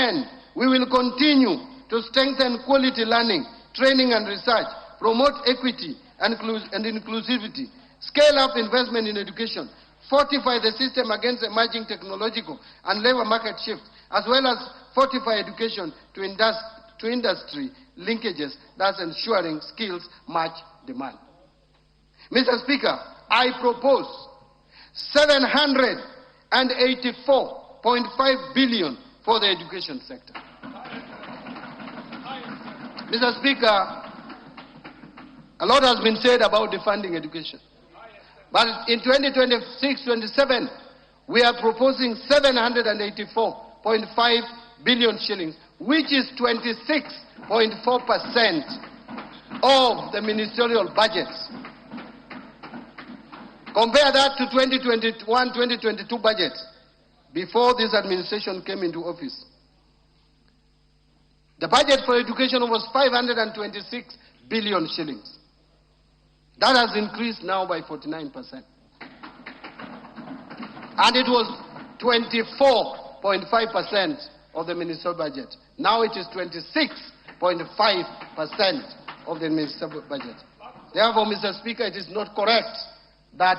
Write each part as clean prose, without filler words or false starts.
end, we will continue to strengthen quality learning, training and research, promote equity and inclusivity, scale up investment in education, fortify the system against emerging technological and labor market shifts, as well as fortify education to industry linkages, thus ensuring skills match demand. Mr. Speaker, I propose 784.5 billion for the education sector. Mr. Speaker, a lot has been said about defunding education. But in 2026-27, we are proposing 784.5 billion shillings, which is 26.4% of the ministerial budgets. Compare that to 2021-2022 budget, before this administration came into office. The budget for education was 526 billion shillings. That has increased now by 49%. And it was 24.5% of the ministerial budget. Now it is 26.5% of the ministerial budget. Therefore, Mr. Speaker, it is not correct that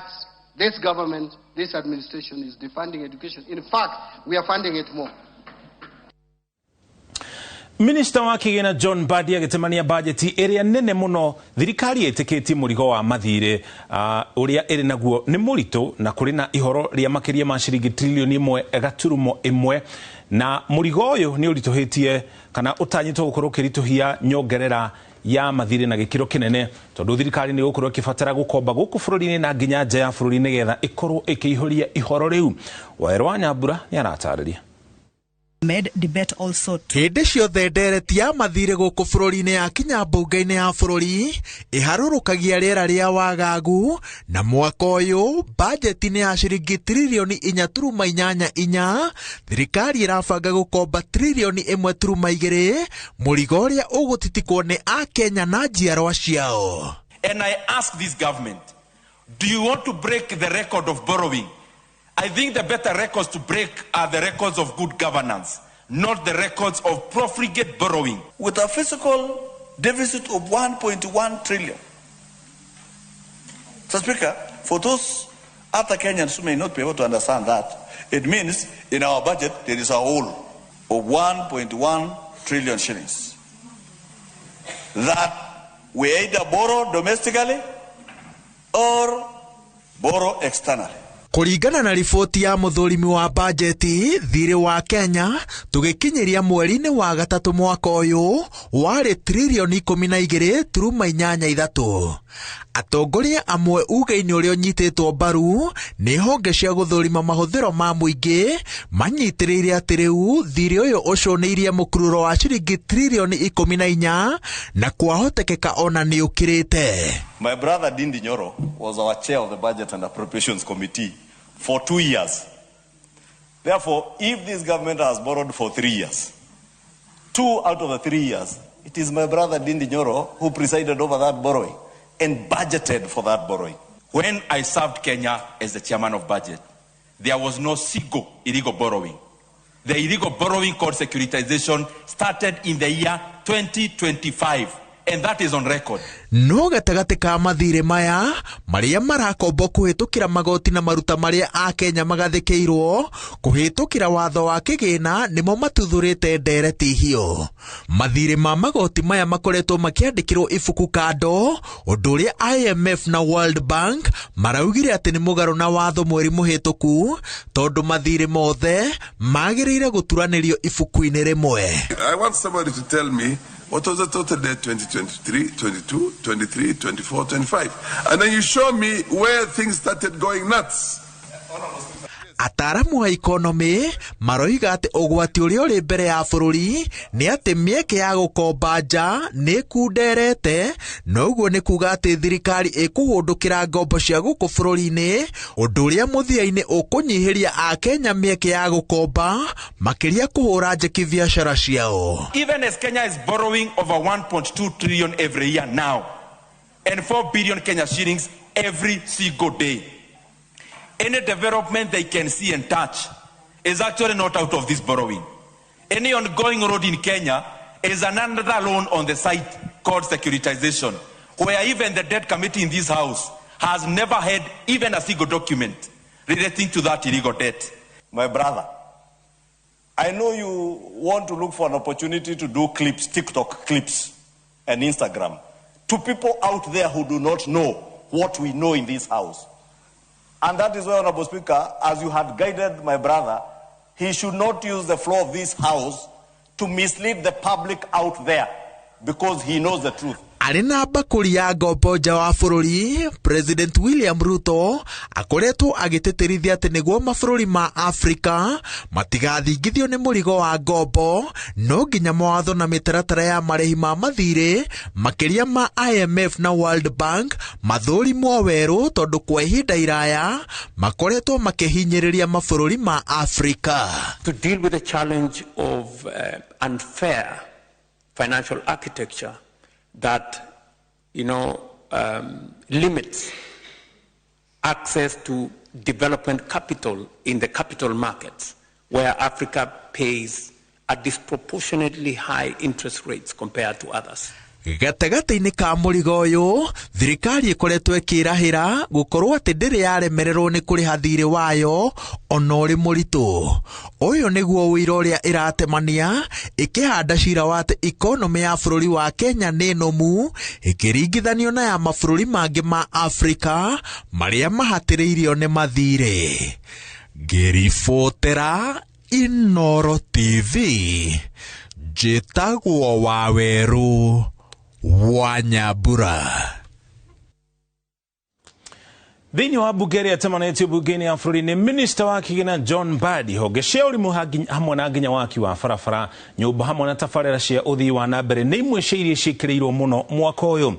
this government, this administration is defunding education. In fact, we are funding it more. Minista wa kigina John Mbadi agitemania bajeti ĩrĩa nene mũno thirikari ĩtĩkĩtie mũrigo wa mathirĩ ũrĩa ĩrĩ naguo nĩ mũritũ na kũrĩ na ihoro rĩa makĩria ma ciringi trilioni 1.1 na mũrigo ũyũ nĩ ũritũhĩtie kana ũtanyĩtwo gũkorwo ũkĩritũhia nyongerera ya mathirĩ na gĩkĩro kĩnene tondũ thirikari nĩ gũkorwo ĩkĩbatara gũkomba gũkũ bũrũri-inĩ na nginya nja ya bũrũri nĩgetha ĩkorwo ĩkĩihũria ihoro rĩu. Wawerũ wa Nyambura nĩ aratarĩria. Hĩndĩ ciothe ndereti ya mathirĩ gũkũ bũrũri-inĩ yakinya mbunge-inĩ ya bũrũri ĩharũrũkagia rĩera rĩa wagagu na mwaka ũyũ bajeti nĩ ya ciringi trilioni 4.84 thirikari ĩrabanga gũkomba trilioni 1.2 mũrigo ũrĩa ũgũtitikwo nĩ Akenya na njiarwa ciao. And I ask this government, do you want to break the record of borrowing? I think the better records to break are the records of good governance, not the records of profligate borrowing. With a fiscal deficit of 1.1 trillion. So, Speaker, for those other Kenyans who may not be able to understand that, it means in our budget there is a hole of 1.1 trillion shillings that we either borrow domestically or borrow externally. Kũringana na riboti ya mũthũrimi wa bajeti thirĩ wa Kenya tũgĩkinyĩria mweri-inĩ wa gatatũ mwaka ũyũ warĩ trilioni 12.83. Atongoria amwe uge-inĩ ũrĩa ũnyitĩtwo mbaru nĩ honge cia gũthũrima mahũthĩro ma mũingĩ manyitĩrĩire atĩ rĩu thirĩ ũyũ ũcũnĩirie mũkururo wa ciringi trilioni 14 na kwahotekeka ona nĩ ũkĩrĩte. My brother Ndindi Nyoro was our chair of the Budget and Appropriations Committee for 2 years. Therefore, if this government has borrowed for 3 years, 2 out of the 3 years, it is my brother Ndindi Nyoro who presided over that borrowing and budgeted for that borrowing. When I served Kenya as the chairman of budget, there was no single illegal borrowing. The illegal borrowing called securitization started in the year 2025. And that is on record. No gatagatĩ ka mathirĩ maya marĩa marakombo kũhĩtũkĩra magoti na maruta marĩa Akenya magathĩkĩirwo kũhĩtũkĩra watho wa kĩgĩna nĩmo matuthũrĩte ndereti hiyo. Mathirĩ ma magoti maya makoretwo makĩandĩkĩrwo ibuku kando, ũndũ ũrĩa IMF na World Bank maraugire atĩ nĩ mũgarũ na watho mweri mũhĩtũku tondũ mathirĩ mothe magĩrĩire gũturanĩrio ibuku-inĩ rĩmwe. I want somebody to tell me what was the total debt 2023, 22, 23, 24, 25? And then you show me where things started going nuts. Ataramu a ikonomi maroiga atĩ ũgwati ũrĩa ũrĩ mbere ya bũrũri nĩ atĩ mĩeke ya gũkomba nja nĩ ĩkunderete, na ũguo nĩ kuga atĩ thirikari ĩkũhũndũkĩra ngombo cia gũkũ bũrũri-inĩ, ũndũ ũrĩa mũthia-inĩ ũkũnyihĩria Akenya mĩeke ya gũkomba makĩria kũhũra njeki biacara ciao. Even as Kenya is borrowing over 1.2 trillion every year now and 4 billion Kenya shillings every single day, any development they can see and touch is actually not out of this borrowing. Any ongoing road in Kenya is another loan on the site called securitization, where even the debt committee in this house has never had even a single document relating to that illegal debt. My brother, I know you want to look for an opportunity to do clips, TikTok clips and Instagram, to people out there who do not know what we know in this house. And that is why, Honorable Speaker, as you had guided my brother, he should not use the floor of this house to mislead the public out there, because he knows the truth. Arĩ na mbakũri ya ngombo nja wa bũrũri, President William Ruto akoretwo agĩtĩtĩrithia atĩ nĩguo mabũrũri ma Afrika matigathingithio nĩ mũrigo wa ngombo, no nginya mawatho na mĩtaratara ya marĩhi ma mathirĩ makĩria ma IMF na World Bank mathũrimwo werũ, tondũ kwa ihinda iraya makoretwo makĩhinyĩrĩria mabũrũri ma Afrika. To deal with the challenge of unfair financial architecture that, limits access to development capital in the capital markets, where Africa pays a disproportionately high interest rates compared to others. Gatagatĩ-inĩ ka mũrigo ũyũ, thirikari ĩkoretwo ĩkĩrahĩra gũkorwo atĩ ndĩrĩ yaremererwo nĩ kũrĩha thirĩ wayo ona ũrĩ mũritũ. Ũyũ nĩguo ũira ũrĩa ĩratemania ĩkĩhanda cira wa atĩ ikonomĩ ya bũrũri wa Kenya nĩ nũmu ĩkĩringithanio na ya mabũrũri mangĩ ma Afrika marĩa mahatĩrĩirio nĩ mathirĩ. Ngĩribotera Inooro TV, njĩtagwo Wawerũ wa Nyambura. Thĩinĩ wa mbunge ĩrĩa ĩtemanĩtio mbunge-inĩ ya bũrũri nĩ minista wa kĩgĩna John Mbadi, honge cia ũrĩmi hamwe na nginya waki wa barabara, nyũmba hamwe na tabarĩra cia ũthii wa na mbere nĩ imwe cia iria ciĩkĩrĩirwo mũno mwaka ũyũ.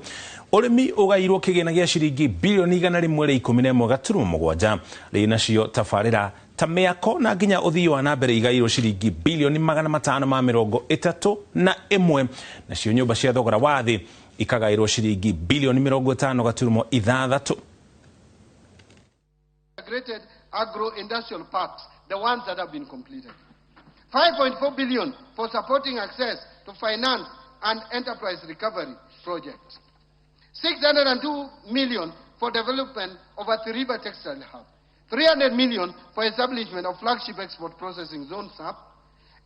Ũrĩmi ũgairwo kĩgĩna gĩa ciringi bilioni 111.7, rĩ nacio tabarĩra ta mĩako na nginya ũthii wa na mbere igairwo ciringi bilioni 531, nacio nyũmba cia thogora wa thĩ ikagairwo ciringi bilioni 50.6. Integrated agro-industrial parks, the ones that have been completed. 5.4 billion for supporting access to finance and enterprise recovery projects. 602 million for development of a River textile hub. 300 million for establishment of flagship export processing zone SAP,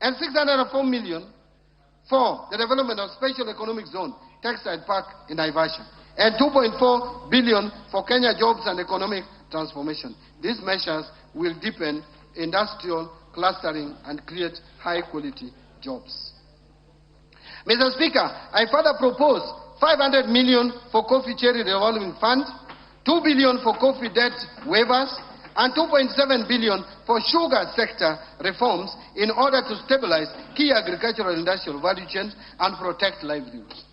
and 604 million for the development of special economic zone textile park in Naivasha, and 2.4 billion for Kenya jobs and economic transformation. These measures will deepen industrial clustering and create high-quality jobs. Mr. Speaker, I further propose 500 million for coffee cherry revolving fund, 2 billion for coffee debt waivers, and 2.7 billion for sugar sector reforms in order to stabilize key agricultural industrial value chains and protect livelihoods.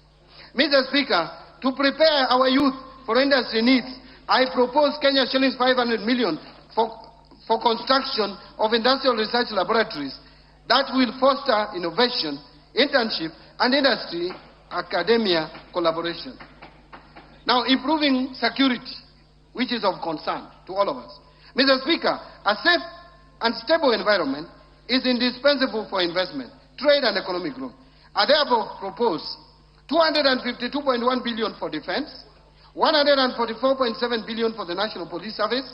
Mr. Speaker, to prepare our youth for industry needs, I propose Kenya shillings 500 million for construction of industrial research laboratories that will foster innovation, internship, and industry academia collaboration. Now, improving security, which is of concern to all of us. Mr. Speaker, a safe and stable environment is indispensable for investment, trade, and economic growth. I therefore propose 252.1 billion for defense, 144.7 billion for the National Police Service,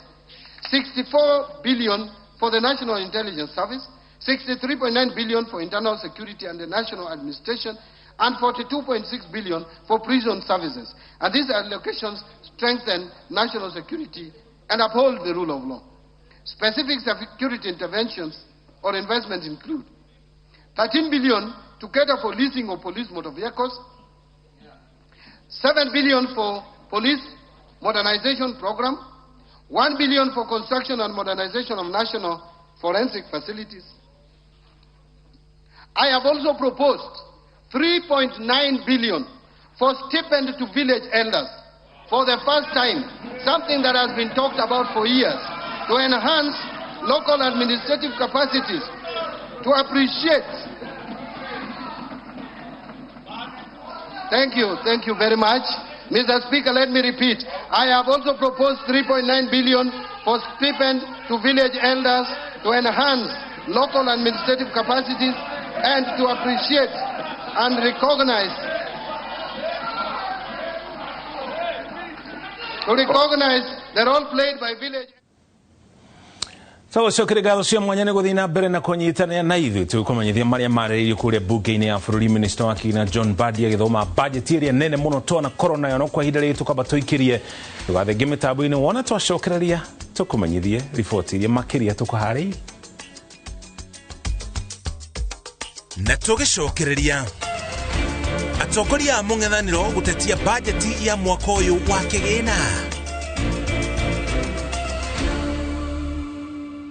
64 billion for the National Intelligence Service, 63.9 billion for internal security and the National Administration, and 42.6 billion for prison services. And these allocations strengthen national security and uphold the rule of law. Specific security interventions or investments include 13 billion to cater for leasing of police motor vehicles, 7 billion for police modernization program, 1 billion for construction and modernization of national forensic facilities. I have also proposed 3.9 billion for stipend to village elders for the first time, something that has been talked about for years, to enhance local administrative capacities, to appreciate. Thank you very much. Mr. Speaker, let me repeat. I have also proposed 3.9 billion for stipend to village elders to enhance local administrative capacities, and to appreciate and recognize the role played by village. Tũgũcokeria ngatho cia mwanya nĩ gũthiĩ na mbere na kũnyitanĩra na ithuĩ tũkũmenyithia marĩa marĩrĩirio kũrĩa mbunge-inĩ ya bũrũri. Minista wa kĩgĩna John Mbadi agĩthoma bajeti ĩrĩa nene mũno twanakorwo nayo, no kwa ihinda rĩrĩ tũkamba tũikĩrie ndũgathenge mĩtambo-inĩ wona twacokereria tũkũmenyithie riboti iria makĩria tũkũharĩirie. Na tũgĩcokereria atongoria a mũng'ethanĩro gũtetia bajeti ya mwaka ũyũ wa kĩgĩna.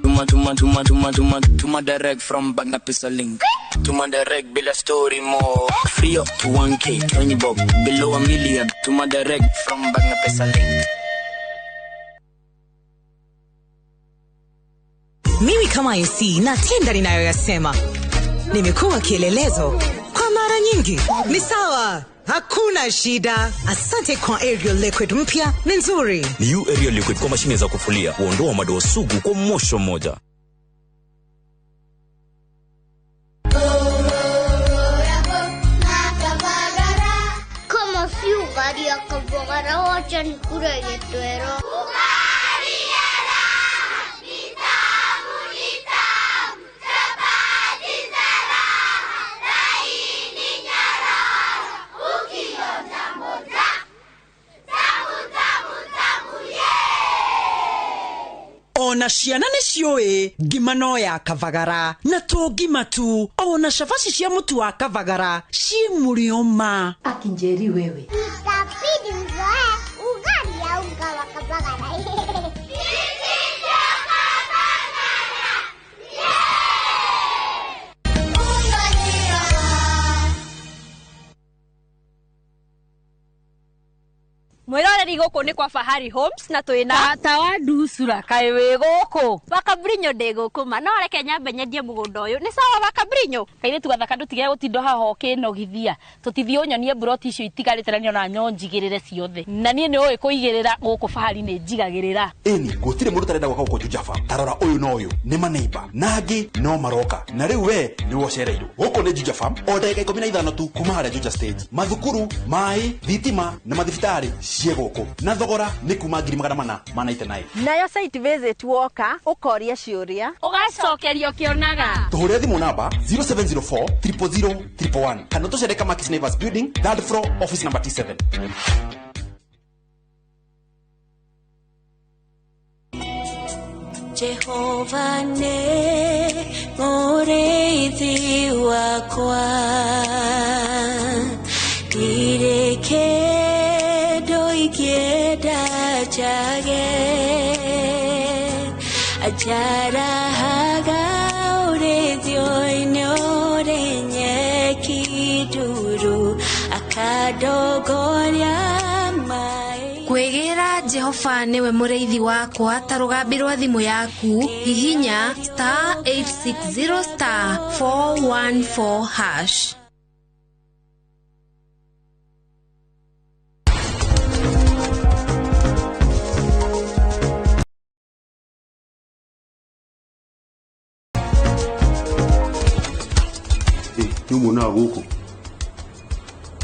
Tuma tuma tuma tuma tuma tuma direct from Bagna Pesa link. Tuma direct bila story more. Free up to 1K, 20 bob, below a million. Tuma direct from Bagna Pesa link. Mimi kama MC natenda ninayoyasema. Nimekuwa kielelezo kwa mara nyingi. Ni sawa, hakuna shida. Asante kwa Ariel Liquid mpya, ni nzuri. New Ariel Liquid kwa mashine za kufulia, huondoa madoa sugu kwa mosho mmoja. Kama si ugali ya Kavagara, wacha nikule gitwero. Ona ciana nĩ ciũĩ ngima no ya Kavagara na to ngima tu, ona cabaci cia mũtu wa Kavagara ci mũrĩo ma. Akinjeri wewe itabidi mzoe ugali ya unga wa Kavagara. Mwiroreri guku ni kwa Fahari Homes na twina tawa ndusura kaĩ wĩ gũkũ Wakabrinyo ndĩ gũkũ ma no reke nyambe nyendie mũgũnda ũyũ nĩ sawa Wakabrinyo. Kairĩtu gathaka ndũtige gũtinda haha ũkĩnogithia tũtithiĩ ũnyonie mburoti icio itigarĩte na nĩona nyonjigĩrĩre ciothe na niĩ nĩ ũĩ kũigĩrĩra gũkũ Fahari nĩ njigagĩrĩra. Ĩni gũtirĩ mũndũ ũtarenda gwaka gũkũ Juja Farm. Ta rora ũyũ na ũyũ nĩ maneiba na angĩ no maroka na rĩu we nĩwe ũcereirwo. Gũkũ nĩ Juja Farm o ndagĩka 15 tu kuma harĩa Juja Stage. Mathukuru, maĩ, thitima na mathibitarĩ ciĩ gũkũ na thogora nĩ kuma 499. Nayo site visit woka ũkoria ciũria ũgacokerio kĩonaga. Tũhũrĩre thimũ namba 0704 000 111 kana tũcere Kamakis Neighbors Building, third floor, office number T7. Jehova nĩ mũrĩithi wakwa, ndirĩ kĩndũ ingĩenda njage, anjarahaga ũrĩithio-inĩ ũrĩ nyeki nduru, akandongoria maĩ. Kwĩgĩra Jehova nĩwe mũrĩithi wakwa ta rũgambi rwa thimũ yaku, hihinya star 860 star 414 hash. Nĩ muonaga gũkũ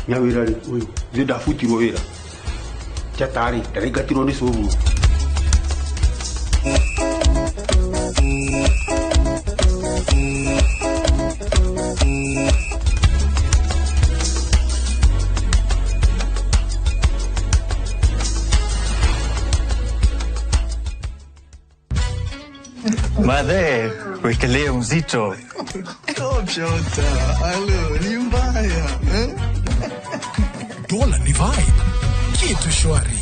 nyawĩra rĩ ũyũ ithuĩ ndabutirwo wĩra njatarĩ ndaraingatirwo nĩ cũguo. Madhe, wekelee mzito. Halo, ni mbaya. Dola ni vibe. Kitu shwari.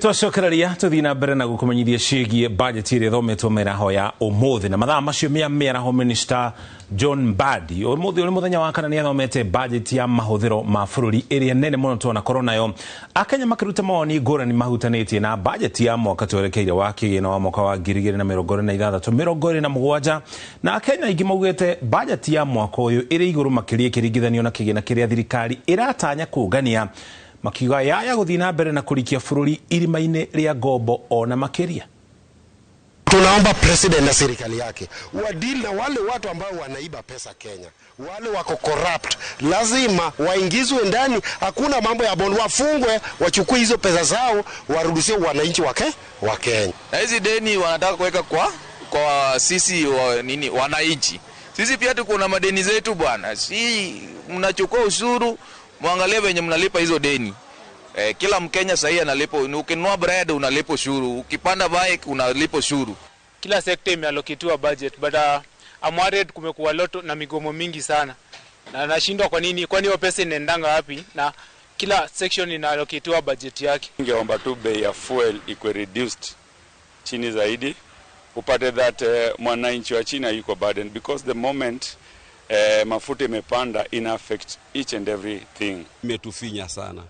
Nitwacokereria tuthii na mbere na gukumenyithia ciĩgiĩ bajeti ĩrĩa ĩthometwo mĩaraho ya ũmũthĩ na mathaa macio mĩa mĩaraho Minister John Mbadi ũmũthĩ ũrĩ mũthenya wa kana nĩathomete bajeti ya mahũthĩro ma bũrũri ĩrĩa nene mũno twanakorwo nayo. Akenya makĩruta mawoni ngũrani mahutanĩtie na bajeti ya mwaka twerekeire wa kĩgĩna wa mwaka wa 2026 27 na Akenya aingĩ maugĩte bajeti ya mwaka ũyũ ĩrĩ igũrũ makĩria ĩkĩringithanio na kĩgĩna kĩrĩa thirikari ĩratanya kũngania, makiuga yaya gũthiĩ na mbere na kũrikia bũrũri irima-inĩ rĩa ngombo ona makĩria. Tunaomba president na serikali yake wadili na wale watu ambao wanaiba pesa Kenya, wale wako corrupt, lazima waingizwe ndani. Hakuna mambo ya bond, wafungwe, wachukue hizo pesa zao warudishie wananchi wa Kenya. Na hizi deni wanataka kuweka kwa sisi nini wananchi. Sisi pia tuko na madeni zetu bwana. Si mnachukua ushuru, muangalie venye mnalipa hizo deni. Kila Mkenya sahi analipa. Ukinunua bread unalipa ushuru, ukipanda bike unalipa ushuru. Kila sekta imeallocatiwa budget, but I'm worried kumekuwa loto na migomo mingi sana. Na nashindwa kwa nini, kwani hiyo pesa inaendanga wapi na kila section inaallocatiwa budget yake. Ningeomba tu bei ya fuel ikuwe reduced chini zaidi, upate that mwananchi wa China yuko burden, because the moment mafuta imepanda ina affect each and everything. Imetufinya sana.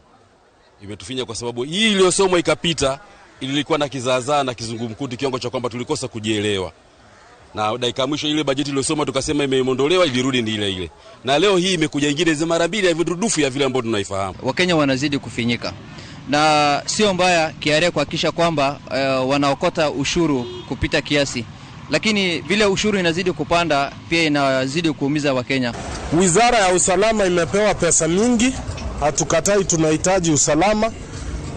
Imetufinya kwa sababu hii iliyosomwa ikapita ilikuwa na kizaazaa na kizungumkuti kiwango cha kwamba tulikosa kujielewa. Na dakika mwisho ile bajeti iliyosomwa tukasema imeondolewa, ilirudi ni ile ile. Na leo hii imekuja nyingine za mara mbili ya vidudufu ya vile ambavyo tunaifahamu. Wakenya wanazidi kufinyika. Na sio mbaya KRA kuhakikisha kwamba wanaokota ushuru kupita kiasi. Lakini vile ushuru inazidi kupanda pia inazidi kuumiza Wakenya. Wizara ya usalama imepewa pesa mingi, hatukatai, tunahitaji usalama,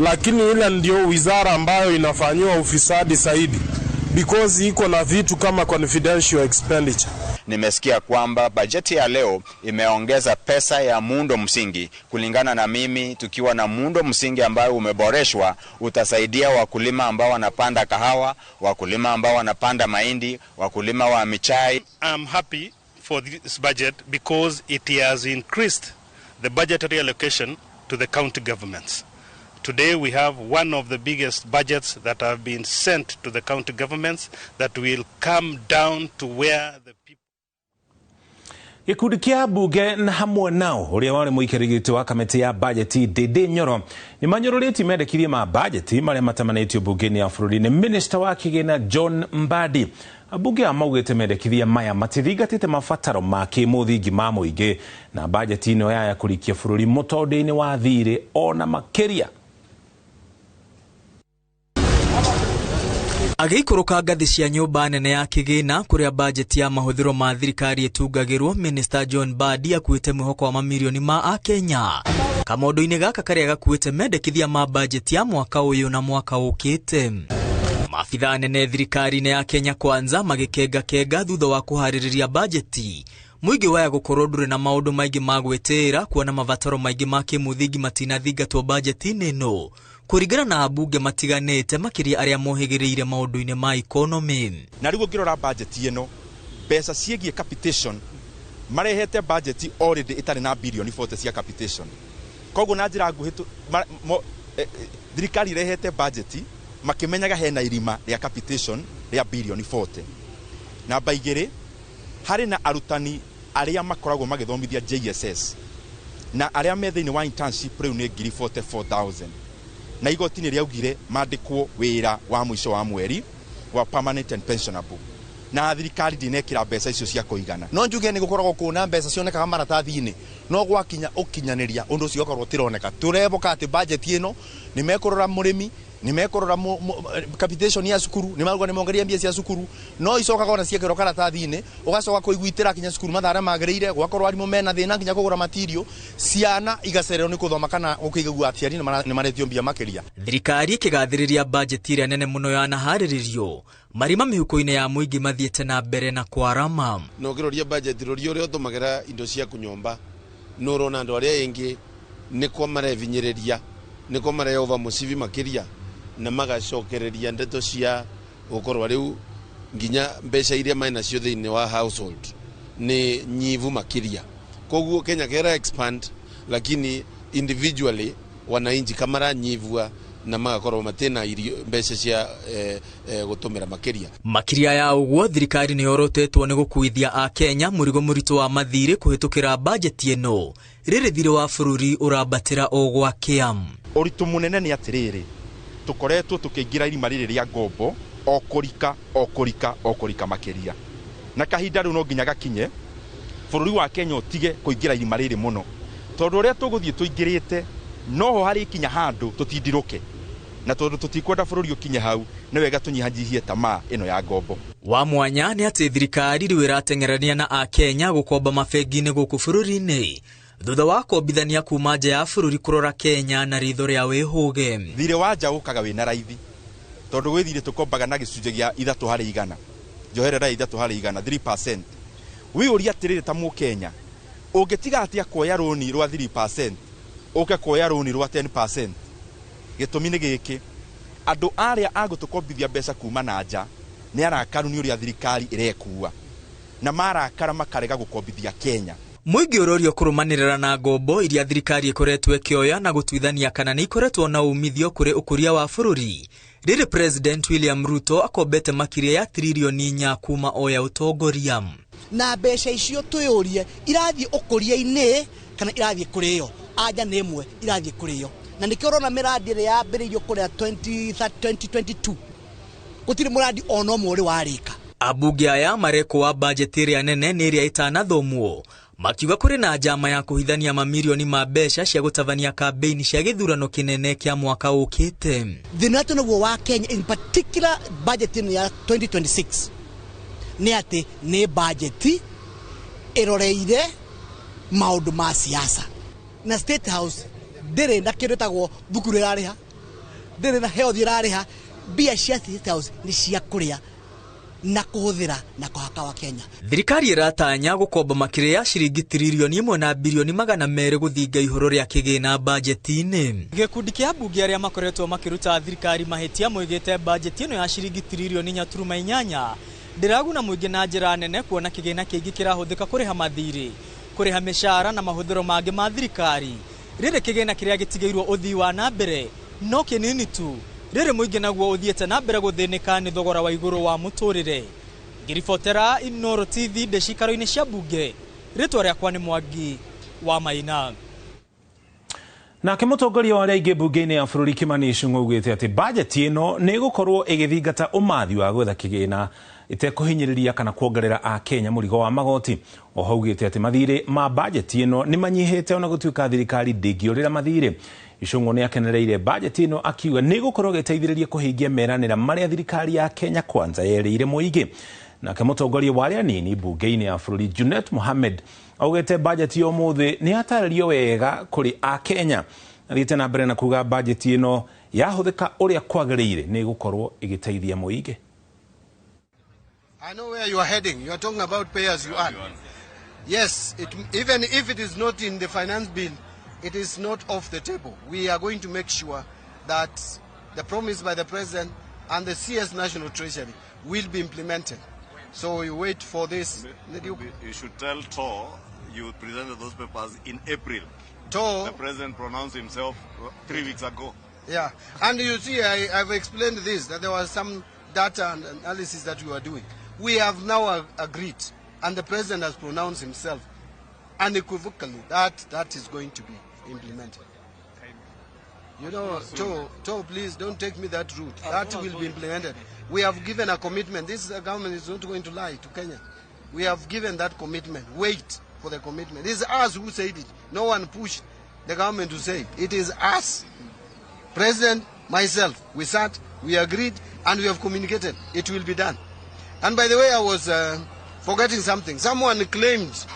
lakini ile ndio wizara ambayo inafanyiwa ufisadi zaidi because iko na vitu kama confidential expenditure. Nimesikia kwamba bajeti ya leo imeongeza pesa ya muundo msingi. Kulingana na mimi, tukiwa na muundo msingi ambayo umeboreshwa, utasaidia wakulima ambao wanapanda kahawa, wakulima ambao wanapanda mahindi, wakulima wa michai. I'm happy for this budget because it has increased the budgetary allocation to the county governments. Today we have one of the biggest budgets that have been sent to the county governments that will come down to where the people. Gikundi kia bunge na hamwe nao uria wari muikarĩri gĩtĩ wa kamĩtĩ ya bajeti Ndindi Nyoro nĩ manyũrũrĩtie mendekithia ma bajeti marĩa matamanĩtio bunge-inĩ ya bũrũri nĩ Minister wa kĩgĩna John Mbadi. Ambunge aya maugĩte mendekithia maya matithingatĩte mabataro ma kĩmũthingi ma mũingĩ na bajeti ĩno yaya kũrikia bũrũri mũtondĩ-inĩ wa thirĩ ona makĩria. Agĩikũrũka ngathĩ cia nyũmba nene ya kĩgĩna kũrĩa bajeti ya mahũthĩro ma thirikari ĩtungagĩrwo, Minister John Mbadi akuĩte mwĩhoko wa mamirioni ma Akenya kamondo-inĩ gaka karĩa gakuĩte mendekithia ma bajeti ya mwaka ũyũ na mwaka ũkĩte. Maabitha anene thirikari-inĩ ya Kenya Kwanza magĩkengakenga thutha wa kũharĩrĩria bajeti, mũingĩ waya gũkorwo ndũrĩ na maũndũ maingĩ ma gwĩtĩĩra kuona mabataro maingĩ ma kĩmũthingi matinathingatwo bajeti-inĩ ĩno kũringana na ambunge matiganĩte makĩria arĩa mohĩgĩrĩire maũndũ-inĩ ma economy. Na rĩu ũngĩrora bajeti ĩno, mbeca ciĩgiĩ capitation marehete bajeti already ĩtarĩ na bilioni 40 cia capitation. Koguo na njĩra nguhĩ thirikari ĩrehete bajeti makĩmenyaga hena irima rĩa capitation rĩa bilioni 40. Namba igĩrĩ, harĩ na arutani arĩa makoragwo magĩthomithia JSS na arĩa me thĩinĩ wa internship rĩu nĩ 44,000. Na igoti nĩ rĩaugire mandĩkwo wĩra wa mũico wa mweri wa permanent and pensionable, na thirikari ndinekĩra mbeca icio cia kũigana. No njuge nĩ gũkoragwo kũna mbeca cionekaga maratathi-inĩ, no gwakinya ũkinyanĩria ũndũ ũcio ũkorwo ũtironeka. Tũreboka atĩ bajeti ĩno nĩ mekũrora mũrĩmi, nĩ mekũrora capitation ya cukuru, nĩ maruga nĩ mongeria mbia cia cukuru, no icokaga ona ciekĩrwo karatathi-inĩ ũgacoka kũiguitĩra kinya cukuru mathaa arĩa magĩrĩire, gwakorwo arimũ mena thĩna nginya kũgũra material, ciana igacererwo nĩ gũthoma kana ũkĩigua aciari nĩ maretio mbia makĩria. Thirikari ĩkĩgathĩrĩria bajeti ĩrĩa nene mũno yanaharĩrĩrio, marima mĩhuko-inĩ ya mũingĩ mathiĩte na mbere na kwarama. Na ũkĩroria bajeti rũria ũrĩa ũtũmagĩra indo cia kũnyomba, nĩ ũrona andũ arĩa aingĩ nĩkwo marevinyĩrĩria, nĩkwo mareyova mũcibi makĩria, na magacokereria ndeto cia gũkorwo rĩu nginya mbeca iria marĩ nacio thĩinĩ wa household nĩ nyivu makĩria. Koguo Kenya kera expand, lakini individually wananchi kama maranyivua Na magakorwo matina irio mbeca cia gutumira makiria. Makiria ya uguo thirikari ni yorotetwo ni gukuithia a Kenya murigo muritu wa mathiri kuhitukira bajeti ino riri thiri wa bururi urambatira o gwakĩa. Uritu munene ni atiriri tukoretwo tukiingira irima riri ria ngombo o kurika o kurika o kurika makiria, na kahinda riu no nginya gakinye bururi wa Kenya utige kuingira irima riri muno, tondu uria tuguthie tuingirite noho hari kinya handu tutindiruke, na tondu tutikwenda bururi ukinye hau ni wega tunyihanyihie tamaa ino ya ngombo. Wa mwanya ni ati thirikari riu iratengerania na akenya gukomba mabengi-ini guku bururi-ini thutha wa kombithania kuma nja ya bururi kurora Kenya na ritho ria wihuge. Thire wa nja ukaga wina raithi tondu gwi thire tukombaga na gicunjĩ gĩa 3 harĩ 100, njoherera 3 harĩ 100, 3%. Wĩyũrie atĩrĩrĩ ta mũkenya, ũngĩtiga atĩa kuoya rũni rwa 3% ũke kuoya rũni rwa 10%? Gĩtũmi nĩ gĩkĩ, andũ arĩa a gũtũkombithia mbeca kuma na nja nĩ arakaru nĩ ũrĩa thirikari ĩrekua, na marakara makarega gũkombithia Kenya. Mũingĩ ũrorio kũrũmanĩrĩra na ngombo iria thirikari ĩkoretwo ĩkĩoya na gũtuithania kana nĩ ikoretwo na umithio kũrĩ ũkũria wa bũrũri. Rĩrĩ President William Ruto akombete makĩria ya tririoni 4 kuma oya ũtongoria. Na mbeca icio twĩyũrie irathiĩ ũkũria-inĩ kana irathiĩ kũrĩo? Anja nĩ ĩmwe, irathiĩ kũrĩo. Na nĩkĩo ũrona mĩrandi ĩrĩa yambĩrĩirio kũrĩa 2022 gũtirĩ mũrandi ona ũmwe ũrĩ warĩka. Ambunge aya marekũa bajeti ĩrĩa nene nĩ ĩrĩa ĩtanathomwo, makiuga kũrĩ na njama ya kũhithania mamirioni ma mbeca cia gũtabania kambĩini cia gĩthurano kĩnene kĩa mwaka ũkĩte. Thĩna witũ naguo wa Kenya, in particular budget ĩno ya 2026, nĩ atĩ nĩ bajeti ĩroreire maũndũ ma siasa, na State House ndĩrĩ na kĩndũ ĩtagwo thukuru ĩrarĩha, ndĩrĩ na health ĩrarĩha. Mbia cia State House nĩ cia kũrĩa na kũhũthĩra na kũhaka wa Kenya. Thirikari ĩratanya gũkomba makĩria ya ciringi tririoni 1 na birioni 200 gũthinga ihoro rĩa kĩgĩna bajeti-inĩ. Gĩkundi kĩa ambunge arĩa makoretwo makĩruta thirikari mahĩtia moigĩte bajeti ĩno ya ciringi tririoni 4.8 ndĩraguna mũingĩ na njĩra nene, kuona kĩgĩna kĩingĩ kĩrahũthĩka kũrĩha mathirĩ, kũrĩha mĩcara na mahũthĩro mangĩ ma thirikari. Rĩrĩ kĩgĩna kĩrĩa gĩtigĩirwo ũthii wa na mbere no kĩnini tu. Rĩrĩ mũingĩ naguo ũthiĩte na mbere gũthĩnĩka nĩ thogora wa igũrũ wa mũtũrĩre. Ngĩribotera Inooro TV ndĩ ciikaro-inĩ cia mbunge, rĩtwa rĩakwa nĩ Mwangi wa Maina. Nake mũtongoria wa arĩa aingĩ mbunge-inĩ ya bũrũri Kimani Ichung'wa augĩte atĩ bajeti ĩno nĩ ĩgũkorwo ĩgĩthingata ũmathi wa gwetha kĩgĩna ĩtekũhinyĩrĩria kana kuongerera akenya mũrigo wa magoti. Oho augĩte atĩ mathirĩ ma bajeti ĩno nĩ manyihĩte ona gũtuĩka thirikari ndĩngĩũrĩra mathirĩ. Ichung'wa nĩ akenereire bajeti ĩno akiuga nĩ ĩgũkorwo ĩgĩteithĩrĩria kũhingia meranĩra marĩa thirikari ya Kenya Kwanza yerĩire mũingĩ. Nake mũtongoria wa arĩa anini mbunge-inĩ ya bũrũri Junet Mohamed augĩte bajeti ya ũmũthĩ nĩ yatarĩrio wega kũrĩ akenya. Athiĩte na mbere na kuga bajeti ĩno yahũthĩka ũrĩa kwagĩrĩire nĩ ĩgũkorwo ĩgĩteithia mũingĩ. I know where you are heading. You are talking about pay as you earn. Yes, even if it is not in the finance bill, it is not off the table. We are going to make sure that the promise by the President and the CS National Treasury will be implemented. So we wait for this. You should tell Tor you presented those papers in April. Tor, the President pronounced himself 3 weeks ago. Yeah, and you see, I've explained this, that there was some data and analysis that we were doing. We have now agreed, and the President has pronounced himself unequivocally that that is going to be implemented. You know, Tor, please don't take me that route. That will be implemented. We have given a commitment. This government is not going to lie to Kenya. We have given that commitment. Wait for the commitment. It's us who said it. No one pushed the government to say it. It is us. President, myself, we sat, we agreed, and we have communicated. It will be done. And by the way, I was forgetting something. Someone claimed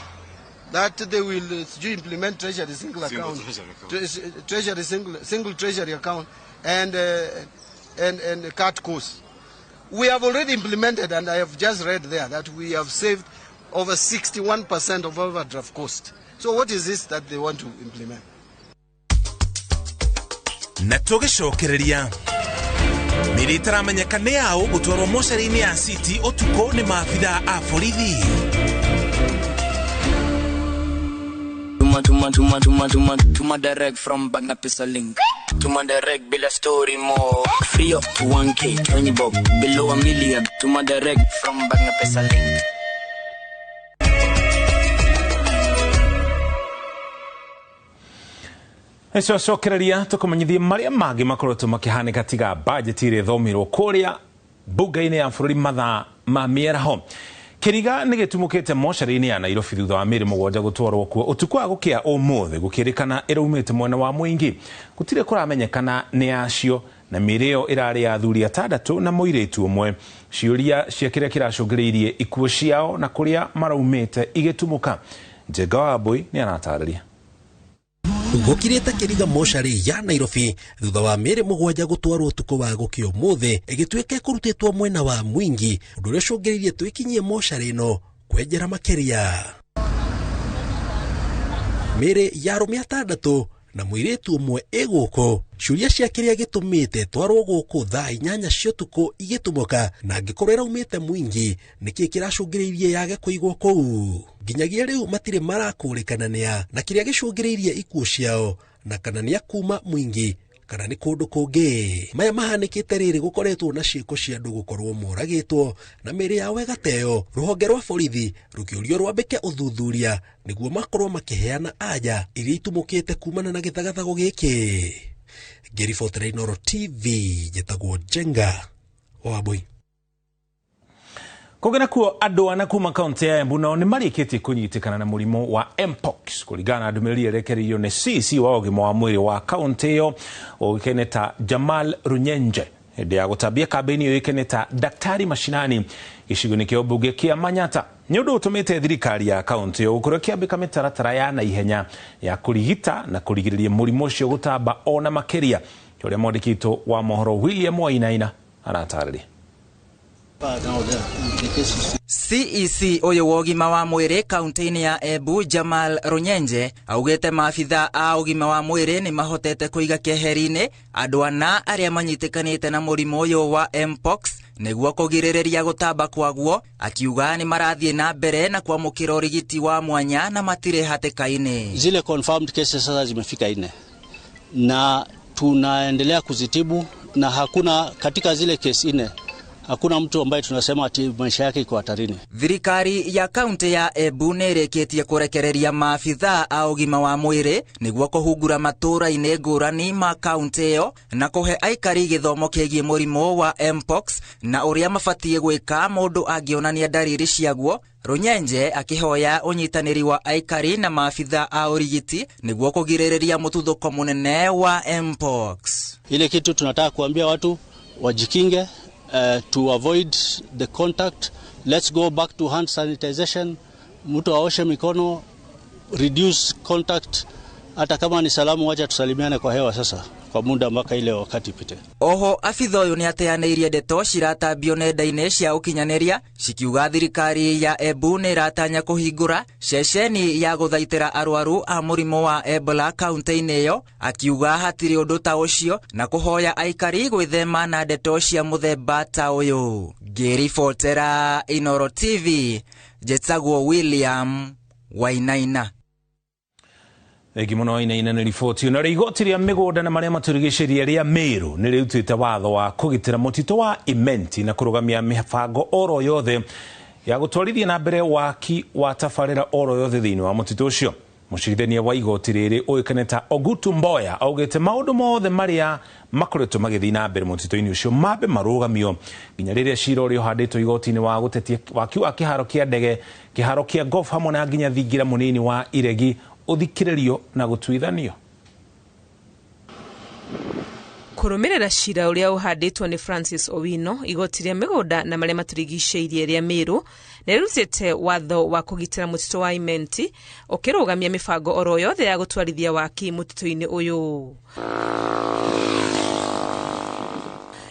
that they will implement treasury single account, treasury single treasury account, and cut costs. We have already implemented, and I have just read there that we have saved over 61% of overdraft cost. So what is this that they want to implement? Na tũgĩcokereria mĩrĩ ĩtaramenyeka nĩ yaũ gũtwarwo mocarĩ-inĩ ya City ũtukũ nĩ maabithaa a borithi. Tuma tuma tuma tuma tuma tuma direct from bank na pesa link. Tuma direct bila story more. Free up to 1K, 20 bob, below a million. Tuma direct from bank na pesa link. Nĩcocokereria tũkũmenyithie marĩa mangĩ makoretwo makĩhanĩka tiga bajeti ĩrĩa ĩthomirwo kũrĩa mbunge-inĩ ya bũrũri mathaa ma mĩaraho. Kĩriga nĩ gĩtumũkĩte mocarĩ-inĩ ya Nairobi thutha wa mĩĩrĩ 7 gũtwarwo kuo ũtukũ wa gũkĩa ũmũthĩ gũkĩrĩkana ĩraumĩte mwena wa mũingĩ. Gũtirĩ kũramenyekana nĩ acio na mĩĩrĩ ĩyo ĩrarĩ ya athuri 6 na mũirĩtu ũmwe. Ciũria cia kĩrĩa kĩracũngĩrĩirie ikuũ ciao na kũrĩa maraumĩte igĩtumũka. Njenga wa Mbui nĩ aratarĩria. Gũkirĩte kĩriga mocarĩ ya Nairobi thutha wa mĩĩrĩ 7 gũtwarwo ũtukũ wa gũkĩa ũmũthĩ ĩgĩtuĩka ĩkũrutĩtwo mwena wa Mwingi, ũndũ ũrĩa ũcũngĩrĩirie twĩkinyie mocarĩ ĩno kwenjera makĩria. Mĩĩrĩ ya arũme 6 na mũirĩtu ũmwe ĩ gũkũ. Ciũria cia kĩrĩa gĩtũmĩte twarwo gũkũ thaa 8 cia ũtukũ igĩtumũka, na angĩkorwo ĩraumĩte Mwingi nĩkĩĩ kĩracũngĩrĩirie yage kũigwo kũu. Nginyagia rĩu matirĩ marakũrĩkana nĩa na kĩrĩa gĩcũngĩrĩirie ikuũ ciao, na kana nĩ akuma Mwingi kana nĩ kũndũ kũngĩ. Maya mahanĩkĩte rĩrĩ gũkoretwo na ciĩko cia andũ gũkorwo moragĩtwo na mĩĩrĩ yao ĩgateo. Rũhonge rwa borithi rũkĩũrio rwambĩke ũthuthuria nĩguo makorwo makĩheana anja iria itumũkĩte kumana na gĩthagathago gĩkĩ. Ngĩribotera Inooro TV, njĩtagwo Njenga wa Mbui. Kũngĩ nakuo andũ ana kuma kaunti ya Embu nao nĩ marĩkĩtie kũnyitĩkana na mũrimũ wa Mpox kũringana na ndũmĩrĩri ĩrekereirio nĩ CC wa ũgima wa mwĩrĩ wa kaunti ĩyo ũĩkaine ta Jamal Runyenje hĩndĩ ya gũtambia kambĩini yũĩkaine ta Daktari Mashinani gĩcigo-inĩ kĩa ũmbunge kĩa Manyata. Nĩ ũndũ ũtũmĩte thirikari ya kaunti ĩyo gũkorwo ĩkĩambĩka mĩtaratara ya naihenya ya kũrigita na kũrigĩrĩria mũrimũ ũcio gũtamba ona makĩria, ũrĩa mwandĩki witũ wa mohoro William Wainaina aratarĩria. CEC ũyũ wa ũgima wa mwĩrĩ kaunti-inĩ ya Embu Jamal Runyenje augĩte maabitha a ũgima wa mwĩrĩ nĩ mahotete kũiga keheri-inĩ andũ ana arĩa manyitĩkanĩte na mũrimũ ũyũ wa Mpox nĩguo kũgirĩrĩria gũtamba kwaguo, akiuga nĩ marathiĩ na mbere na kwamũkĩra ũrigiti wa mwanya na matirĩ hatĩka-inĩ. Zile confirmed cases sasa zimefika 4 na tunaendelea kuzitibu, na hakuna katika zile case 4 hakuna mtu ambaye tunasema ati maisha yake iko hatarini. Thirikari ya kaunti ya Embu nĩ ĩrĩkĩtie kũrekereria maabitha a ũgima wa mwĩrĩ nĩguo kũhungura matũũra-inĩ ngũrani ma kaunti ĩyo na kũhe aikari gĩthomo kĩgiĩ mũrimũ wa Mpox na ũrĩa mabatiĩ gwĩka mũndũ angĩonania ndariri ciaguo. Runyenje akĩhoya ũnyitanĩri wa aikari na maabitha a ũrigiti nĩguo kũgirĩrĩria mũtuthũko mũnene wa Mpox. Ile kitu tunataka kuambia watu wajikinge, to avoid the contact. Let's go back to hand sanitization. Mtu aoshe mikono, reduce contact. Hata kama ni salamu, wacha tusalimiane kwa hewa sasa kwa muda mpaka ile wakati ipite. Oho abitha ũyũ nĩateanĩirie ndeto ciratambio nenda-inĩ cia ũkinyanĩria cikiuga thirikari ya Embu nĩ ĩratanya kũhingũra ceceni ya gũthaitĩra arwaru a mũrimũ wa Ebola kaunti-inĩ ĩyo, akiuga hatirĩ ũndũ ta ũcio na kũhoya aikari gwĩthema na ndeto cia mũthemba ta ũyũ. Ngĩribotera Inooro TV, njĩtagwo William Wainaina. Thengi mũno Wainaina nĩ riboti. Na igoti rĩa mĩgũnda na marĩa matũrigicĩirie rĩa Meru nĩ rĩrutĩte watho wa kũgitĩra mũtitũ wa Imenti na kũrũgamia mĩbango oro yothe ya gũtwarithia na mbere waki wa tabarĩra oro yothe thĩinĩ wa mũtitũ ũcio. Mũcirithania wa igoti rĩrĩ ũĩkaine ta Ogutu Mboya augĩte maũndũ mothe marĩa makoretwo magĩthiĩ na mbere mũtitũ-inĩ ũcio mambe marũgamio nginya rĩrĩa cira ũrĩa ũhandĩtwo igoti-inĩ wa gũtetia waki wa kĩharo kĩa ndege, kĩharo kĩa golf hamwe na nginya thingira mũnini wa Iregi ũthikĩrĩrio na gũtuithanio. Kũrũmĩrĩra cira ũrĩa ũhandĩtwo nĩ Francis Owino, igoti rĩa mĩgũnda na marĩa matũrigicĩirie rĩa Meru nĩ rĩrutĩte watho wa kũgitĩra mũtitũ wa Imenti ũkĩrũgamia mĩbango oro yothe ya gũtwarithia waki mũtitũ-inĩ ũyũ.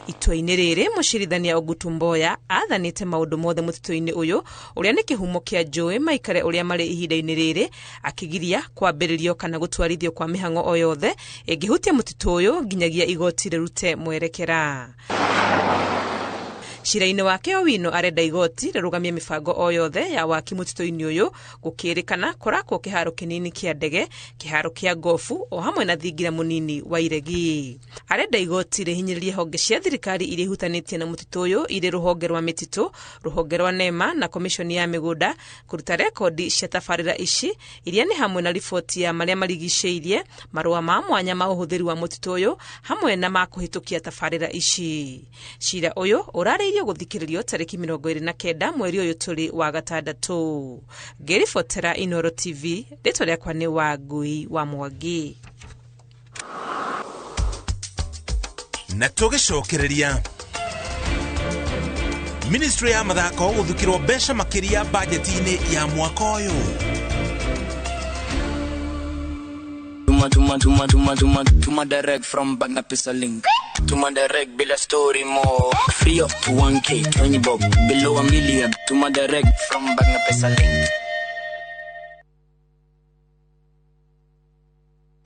Itua-inĩ rĩrĩ mũcirithania Ogutu Mboya aathanĩte maũndũ mothe mũtitũ-inĩ ũyũ ũrĩa nĩ kĩhumo kĩa njũĩ maikare ũrĩa marĩ ihinda-inĩ rĩrĩ, akĩgiria kwambĩrĩrio kana gũtwarithio kwa mĩhang'o o yothe ĩngĩhutia mũtitũ ũyũ nginyagia igoti rĩrute mwerekera. Cira-inĩ wake Owino arenda igoti rĩrũgamie mĩbango o yothe ya waki mũtitũ-inĩ ũyũ gũkĩrĩkana kũrakwo kĩharo kĩnini kĩa ndege, kĩharo kĩa gofu o hamwe na thingira mũnini wa iregi. Arenda igoti rĩhinyĩrĩrie honge cia thirikari iria ihutanĩtie na mũtitũ ũyũ irĩ rũhonge rwa mĩtitũ, rũhonge rwa NEMA na komishoni ya mĩgũnda kũruta rekondi cia tabarĩra ici iria nĩ hamwe na riboti ya marĩa marigicĩirie, marũa ma mwanya ma ũhũthĩri wa mũtitũ ũyũ hamwe na ma kũhĩtũkia tabarĩra ici. Cira ũyũ ũrarĩirio gũthikĩrĩrio tarĩki 29 mweri ũyũ tũrĩ wa gatandatũ. Ngĩribotera Inooro TV, rĩtwa rĩakwa nĩ Wangui wa Mwangi. Na tũgĩcokereria Ministry ya mathako gũthukĩrwo mbeca makĩria bajeti-inĩ ya mwaka ũyũ. Tuma tuma tuma tuma tuma tuma direct from bag na pesa link. Tuma direct bila story more. Free up to 1K, 20 bob, below a million. Tuma direct from bag na pesa link.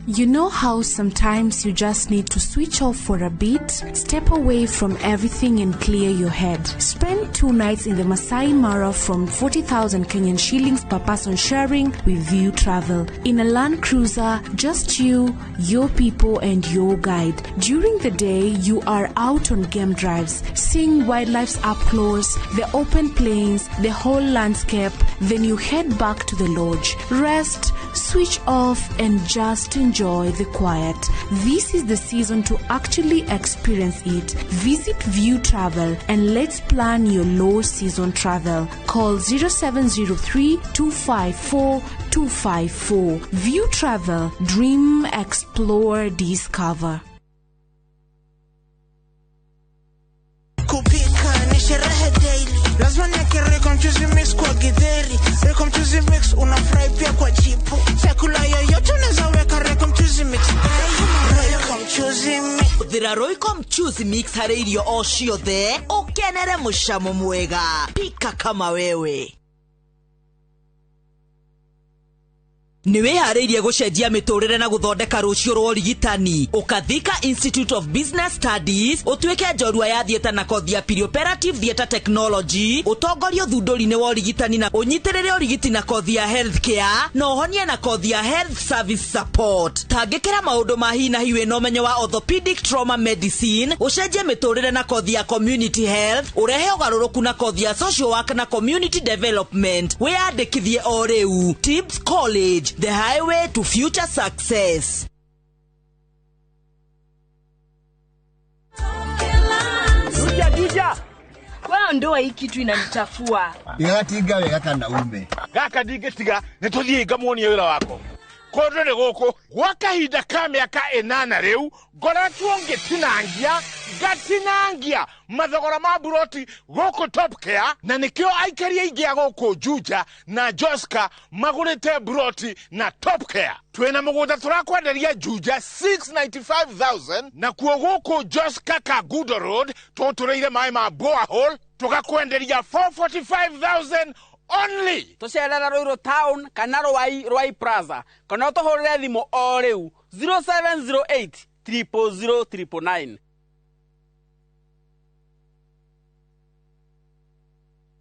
You know how sometimes you just need to switch off for a bit, step away from everything and clear your head. Spend 2 nights in the Masai Mara from 40,000 Kenyan shillings per person sharing with View Travel. In a Land Cruiser, just you, your people and your guide. During the day, you are out on game drives, seeing wildlife up close, the open plains, the whole landscape. Then you head back to the lodge. Rest, switch off and just enjoy the quiet. This is the season to actually experience it. Visit View Travel and let's plan your low season travel. Call 0703 254 254. View Travel. Dream, explore, discover. Kupika ni sherehe daily. Lazima niweke Royco mchuzi mix kwa githeri. Royco mchuzi mix unafurahi pia kwa chipo. Chakula yoyote unaweza weka Royco mchuzi mix. Royco mchuzi mix. Hũthĩra Royco mchuzi mix harĩ irio o ciothe ũkenere mũcamo mwega. Pika kama wewe. Nĩ wĩharĩirie gũcenjia mĩtũrĩre na gũthondeka rũciũ rwa ũrigitani. Ũkathika Institute of Business Studies ũtuĩke njorua ya theatre na kothi ya perioperative theatre technology, ũtongorie ũthundũri-inĩ wa ũrigitani na ũnyitĩrĩre ũrigiti na kothi ya healthcare na ũhonie na kothi ya health service support. Tangĩkĩra maũndũ ma hi na hi wĩna ũmenyo wa orthopedic trauma medicine, ũcenjie mĩtũrĩre na kothi ya community health, ũrehe ũgarũrũku na kothi ya social work na community development. Wĩyandĩkithie o rĩu. Tibbs College, the highway to future success. Juja, juja. Wewe ndoa hii kitu inanichafua. Ndigatinga wega kana ume. Gaka ndingĩtiga nĩtũthiĩ ngamuonie wĩra wako. Kũndũ nĩ gũkũ gwa kahinda ka mĩaka 8 rĩu ngoretwo ngĩtinangia ngatinangia mathogora ma buroti gũkũ Top Care, na nĩkĩo aikari aingĩ a gũkũ Juja na Joska magũrĩte buroti na Top Care. Twĩna mũgũnda tũrakwenderia Juja 695,000 na kuo gũkũ Joska Kangundo Road tũtũrĩire maĩ ma borehole tũgakwenderia 445,000 only. Tucerera Ruiru town kana Ruai Plaza kana ũtũhũrĩre thimũ o rĩu 0708 000 999.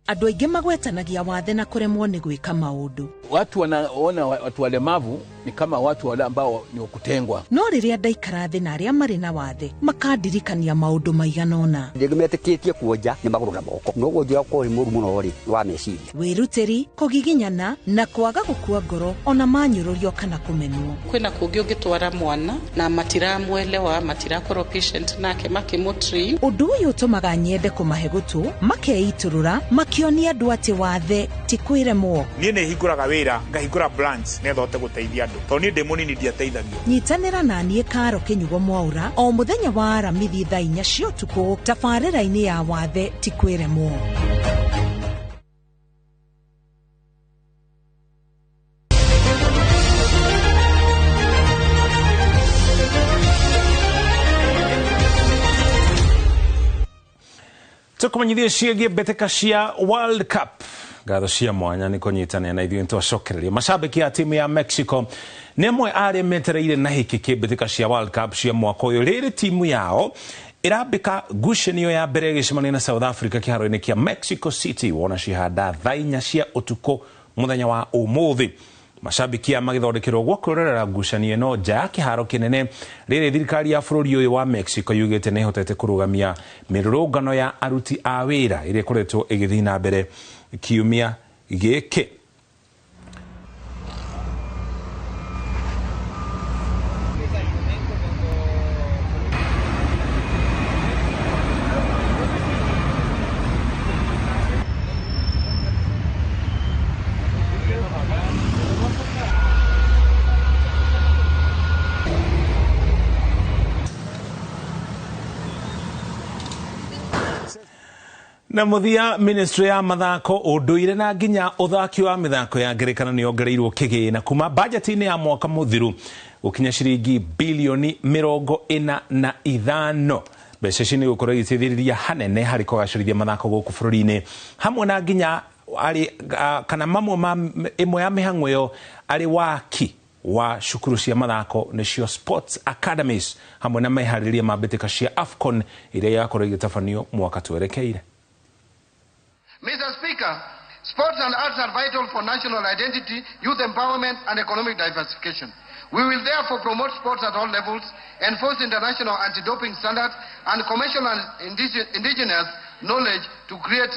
Andũ aingĩ magwetanagia wathe na kũremwo nĩ gwĩka maũndũ. Watu wanaona watu walemavu ni kama watu wale ambao ni wakutengwa. No rĩrĩa ndaikara thĩ na arĩa marĩ na wathe makandirikania maũndũ maigana ũna. Rĩngĩ metĩkĩtie kuonja nĩ magũrũ na moko. No wonjia ũkorwo wĩ mũru mũno rĩ wa meciria. Wĩrutĩri, kũgiginyana na kwaga gũkua ngoro ona manyũrũrio kana kũmenwo. Kwĩna kũngĩ ũngĩtwara mwana na matiramwelewa, matirakorwo patient nake makĩmũtrain. Ũndũ ũyũ ũtũmaga nyende kũmahe gũtũ, makeitũrũra, makĩonia andũ atĩ wathe ti kwĩremwo. Niĩ nĩ hingũraga wĩra, ngahingũra branch nĩgetha hote gũteithia andũ. Tondũ niĩ ndĩ mũnini ndiateithagio. Nyitanĩra na niĩ Karo Kĩnyugo Mwaũra o mũthenya wa Aramithi thaa 4 cia ũtukũ tabarĩra-inĩ ya wathe ti kwĩremwo. Tũkũmenyithie ciĩgiĩ mbĩtĩka cia World Cup. Ngatho cia mwanya nĩ kũnyitanĩra na ithuĩ nĩtwacokereria. Macambĩki a timu ya Mexico nĩ amwe arĩa metereire na hĩkĩ kĩ mbĩtĩka cia World Cup cia mwaka ũyũ. Rĩrĩ timu yao Ĩrambĩka ngucanio ya mbere ĩgĩcemania na South Africa kĩharo-inĩ kĩa Mexico City wona cihanda thaa 4 cia ũtukũ mũthenya wa ũmũthĩ. Mashabiki aya magĩthondekerwo gwa kwĩrorera ngucanio ĩno nja ya kĩharo kĩnene rĩrĩ thirikari ya bũrũri ũyũ wa Mexico yugĩte nĩ ĩhotete kũrũgamia mĩrũrũngano ya aruti a wĩra ĩrĩa ĩkoretwo ĩgĩthiĩ na mbere kiumia gĩkĩ. Na muthia ministry ya mathako unduire na nginya uthaki wa mithako ya ngerekano ni yongereirwo kigina kuma bajeti-inĩ ya mwaka muthiru gukinya ciringi bilioni 45. Mbeca ici nĩ gũkorwo igĩteithĩrĩria hanene harĩ kũgacĩrithia mathako gũkũ bũrũri-inĩ hamwe na nginya arĩ kana mamwe ma ĩmwe ya mĩhang'o ĩyo arĩ waki wa cukuru cia mathako nĩcio sports academies hamwe na meharĩrĩria ma mbĩtĩka cia AFCON iria igakorwo igĩtabanio mwaka twerekeire. Mr. Speaker, sports and arts are vital for national identity, youth empowerment, and economic diversification. We will therefore promote sports at all levels, enforce international anti-doping standards, and commercial and indigenous knowledge to create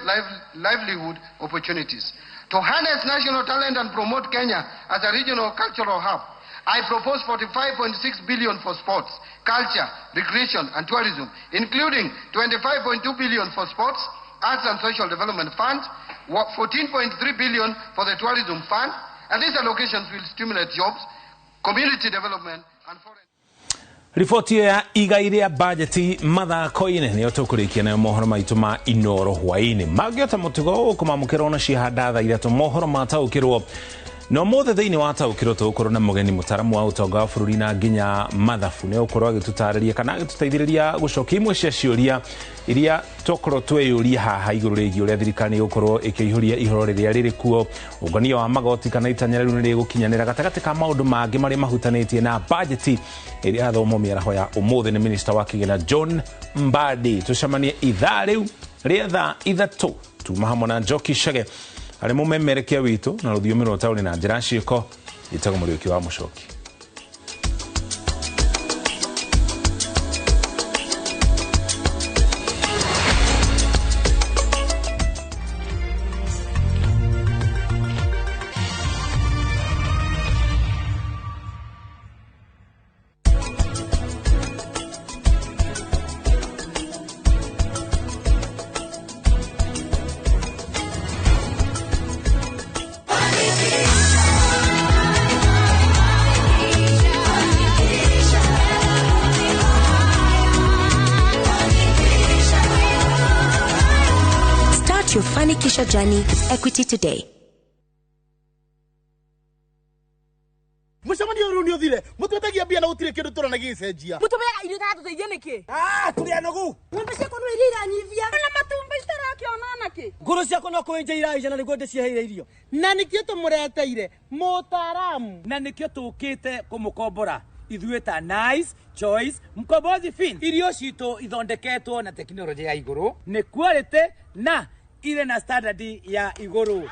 livelihood opportunities. To harness national talent and promote Kenya as a regional cultural hub, I propose 45.6 billion for sports, culture, recreation, and tourism, including 25.2 billion for sports, Arts and Social Development Fund, 14.3 billion for the Tourism Fund, and these allocations will stimulate jobs, community development, and foreign. Riboti ya igai rĩa bajeti mathako-inĩ nĩyo tũkũrĩkia nayo mohoro maitũ ma Inoro hwaĩ-inĩ. Mangĩota mũtugo ũkũmamũkĩra ona cihanda thaa 3 mohoro mataũkĩrwo. No mothe thĩinĩ wa taũkĩrwo tũgũkorwo na mũgeni mũtaramu wa ũtonga wa bũrũri na nginya mathabu nĩ ũkorwo agĩtũtarĩria kana agĩtũteithĩrĩria gũcokia imwe cia ciũria iria twakorwo tweyũria haha igũrũ rĩgiĩ ũrĩa thirikari ĩgũkorwo ĩkĩihũria ihoro rĩrĩa rĩrĩ kuo, ũngania wa magoti kana itanya rĩu nĩ rĩgũkinyanĩra gatagatĩ ka maũndũ mangĩ marĩa mahutanĩtie na bajeti ĩrĩa yathomwo mĩaraho ya ũmũthĩ nĩ minista wa kĩgĩna John Mbadi. Tũcemanie ithaa rĩu rĩa thaa 3 tuma hamwe na Njoki Chege arĩ mũmemerekia witũ na rũthiomi rwa taũni na njĩra ciĩko. Njĩtagwo Mũriũki wa Mũcoki. Your Fanikisha journey with Equity today. Mucemanio rĩu nĩ ũthire mũtwetagia mbia na gũtirĩ kĩndũ tũrona gĩgĩcenjia. Mũtũmeaga irio itatũteithia nĩkĩ? Tũrĩ anogu. Ng'ombe ciakwa no iria iranyivia na matumbĩ citarakĩona nakĩ. Ngũrũ ciakwa no kũenja iraija na nĩguo ndĩciheire irio. Na nĩkĩo tũmũreteire mũtaaramu. Na nĩkĩo tũkĩte kũmũkombora ithuĩ ta Nice Choice Mkombozi Fin. Irio citũ ithondeketwo na tekinoronjĩ ya igũrũ, nĩ quality na ile na standard ya igũrũ.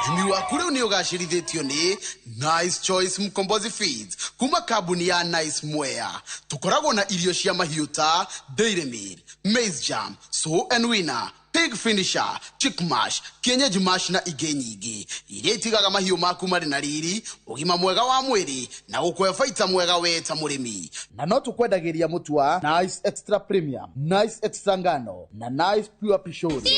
Ũrĩmi waku rĩu nĩ ũgacĩrithĩtio nĩ Nice Choice Mkombozi Feeds kuma kambuni ya Nice Mwea. Tũkoragwo na irio cia mahiũ ta Dairy Meal, Maize Jam, Sow and Winner, Pig Finisher, Chick Mash, Kienyeji Mash na ingĩ nyingĩ iria itigaga mahiũ maku marĩ na riri, ũgima mwega wa mwĩrĩ na gũkũhe baita mwega we ta mũrĩmi. Na no tũkwendagĩria mũtu wa Nice Extra Premium, Nice Extra Ngano na Nice Pure Pishori.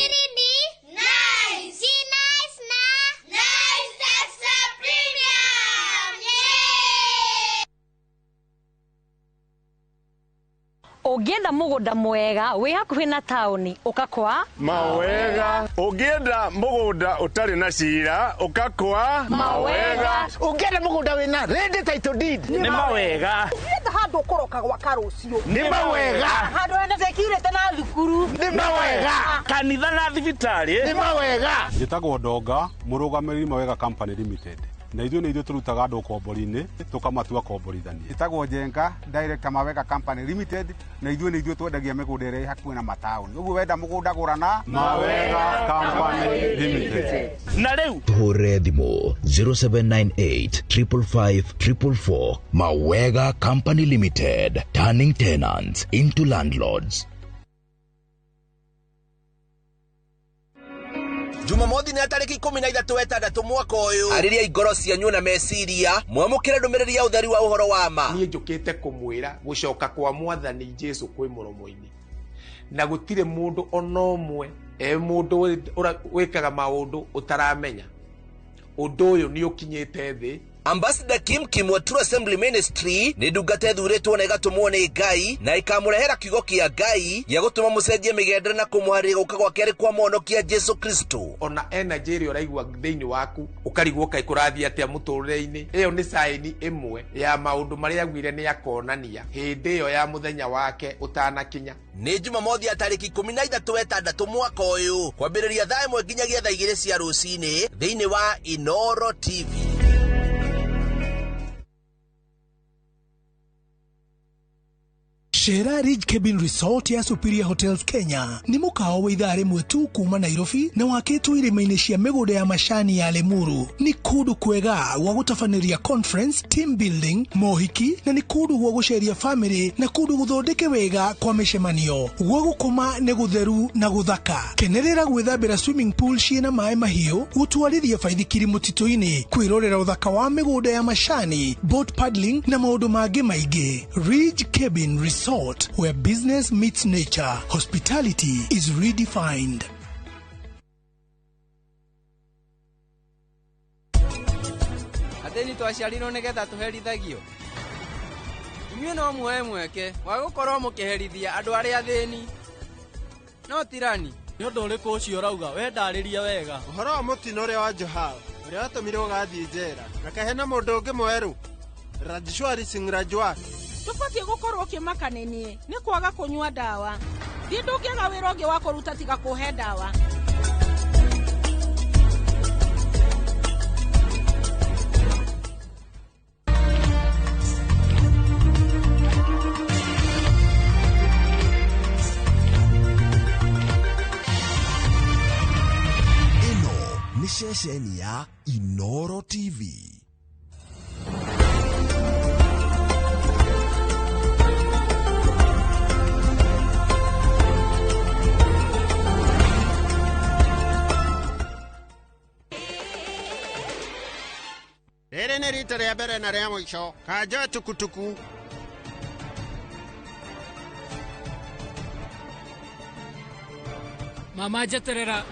Ũngĩenda mũgũnda mwega wĩ hakuhĩ na taũni ũka kwa Mawega. Ũngĩenda mũgũnda ũtarĩ na cira ũka kwa Mawega. Ũngĩenda mũgũnda wĩna ready title deed nĩ mawega. Ũngĩenda handũ ũkũroka gwaka rũciũ nĩ mawega. Handũ hena security na thukuru nĩ mawega. Kanitha na thibitarĩ nĩ mawega. Njĩtagwo Ndonga, mũrũgamĩrĩri Mawega Company Limited. Na ithuĩ nĩ ithuĩ tũrutaga andũ ũkombori-inĩ tũkamatua komborithania. Ĩtagwo Njenga Director Mawega Company Limited, na ithuĩ nĩ ithuĩ twendagia mĩgũnda ĩrĩa ĩ hakuhĩ na mataũni. Ũguo wenda mũgũnda gũra na Mawega Company Limited. Na rĩu Tũhũrĩre thimũ 0798 555 444. Mawega Company Limited, turning tenants into landlords. Jumamothi nĩ tarĩki 13 6 mwaka ũyũ. Arĩria ngoro cianyu na meciria, mwamũkĩre ndũmĩrĩri ya ũtheri wa ũhoro wa ma. Niĩ njũkĩte kũmwĩra gũcoka kwa Mwathani Jesu kwĩ mũromo-inĩ, na gũtirĩ mũndũ ona ũmwe e mũndũ wĩkaga maũndũ ũtaramenya ũndũ ũyũ nĩ ũkinyĩte thĩ. Ambassador Kim Kim wa True Assembly Ministry nĩ ndungata ĩthuurĩtwo na ĩgatũmwo nĩ Ngai, na ĩkamũrehera kiugo kĩa Ngai gĩa gũtũma mũcenjie mĩgendere na kũmũharĩria gũka gwa kerĩ kwa mũhonokia Jesu Kristo. Ona energy ĩrĩa ũraigua thĩinĩ waku, ũkarigwo kaĩ kũrathiĩ atĩa mũtũrĩre-inĩ, ĩyo nĩ saini ĩmwe ya maũndũ marĩa augire nĩ akonania hĩndĩ ĩyo ya mũthenya wake ũtanakinya. Nĩ Jumamothi ya tarĩki 13 6 mwaka ũyũ, kwambĩrĩria thaa 1 nginyagia thaa 2 cia rũcinĩ, thĩinĩ wa Inoro TV. Shera Ridge Cabin Resort ya Superior Hotels Kenya nĩ mũkawa wa ithaa rĩmwe tu kuma Nairobi na wakĩtwo irĩma-inĩ cia mĩgũnda ya macani ya Limuru. Nĩ kũndũ kwega gwa gũtabanĩria conference, team building, mohiki, na nĩ kũndũ gwa gũceria family na kũndũ gũthondeke wega kwa mĩcemanio. Gwa gũkoma nĩ gũtheru na gũthaka. Kenerera gwĩthambĩra swimming pool ciĩna maĩ mahiũ, gũtwarithia baithikiri mũtitũ-inĩ, kwĩrorera ũthaka wa mĩgũnda ya macani, boat paddling na maũndũ mangĩ maingĩ. Ridge Cabin Resort, where business meets nature, hospitality is redefined. Athĩni twaciarirwo nĩgetha tũherithagio. Inyuĩ no muoe mweke wa gũkorwo mũkĩherithia andũ arĩa athĩni, no tirani. Nĩ ũndũ ũrĩkũ ũcio ũrauga? We ndarĩria wega. Ũhoro wa mũtino ũrĩa wa Johal ũrĩa watũmire ũgathiĩ njera na kahena mũndũ ũngĩ mwerũ, Rajeshwari Singh Rajwat. Tũbatiĩ gũkorwo ũkĩmaka nĩ niĩ nĩ kwaga kũnyua ndawa. Thiĩ, ndũngĩaga wĩra ũngĩ wa kũruta tiga kũhe ndawa. Ĩno nĩ ceceni ya Inoro TV. Rĩrĩ nĩ rita rĩa mbere na rĩa mũico kanjoe tukutuku. Mama, njeterera.